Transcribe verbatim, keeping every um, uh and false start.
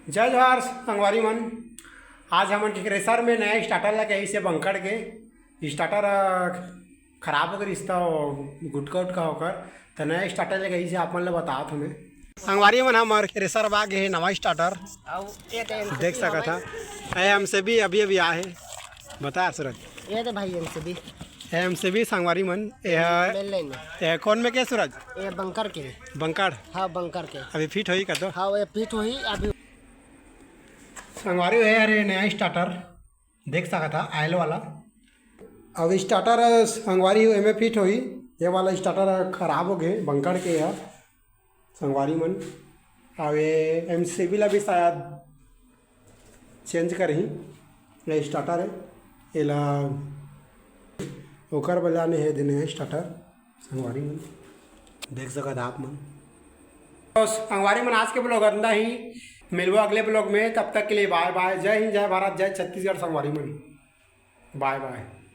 जय जोहार संगवारी मन। आज हमन के थ्रेसर में नया स्टार्टर लगे, इसे बंकड़ के स्टार्टर, अ, खराब हो गए रिश्ता गुटका उटका होकर, तो नया स्टार्टर लगे, इसे आप मन ले बतात हमें। संगवारी मन, हमर थ्रेसर बाग है नवा स्टार्टर। देख सकत हा। ए, हमसे भी अभी अभी आए है। बता सूरज। ये दे भाई, एमसीबी। एमसीबी संगवारी मन, ए ह-, मेन लाइन में। ए कौन में के सूरज? ये बंकर के। बंकर? हाँ, बंकर के। अभी फिट होई का तो? हाँ, ये फिट होई अभी। संगवारी है, अरे नया स्टार्टर देख सकत हा, आयल वाला। अब स्टार्टर संगवारी हो, एमे फिट होई। ये वाला स्टार्टर खराब हो गए, बंकर के है संगवारी मन। अब ये एमसीबी ला भी शायद चेंज करही। ये स्टार्टर है, एला ओकर बजाने है देने है स्टार्टर। संगवारी मन देख सकत आप मन। तो संगवारी मन, आज के ब्लॉग अंदा ही। मिलबो अगले ब्लॉग में, तब तक के लिए बाय बाय। जय हिंद, जय भारत, जय छत्तीसगढ़ संगवारी मन। बाय बाय।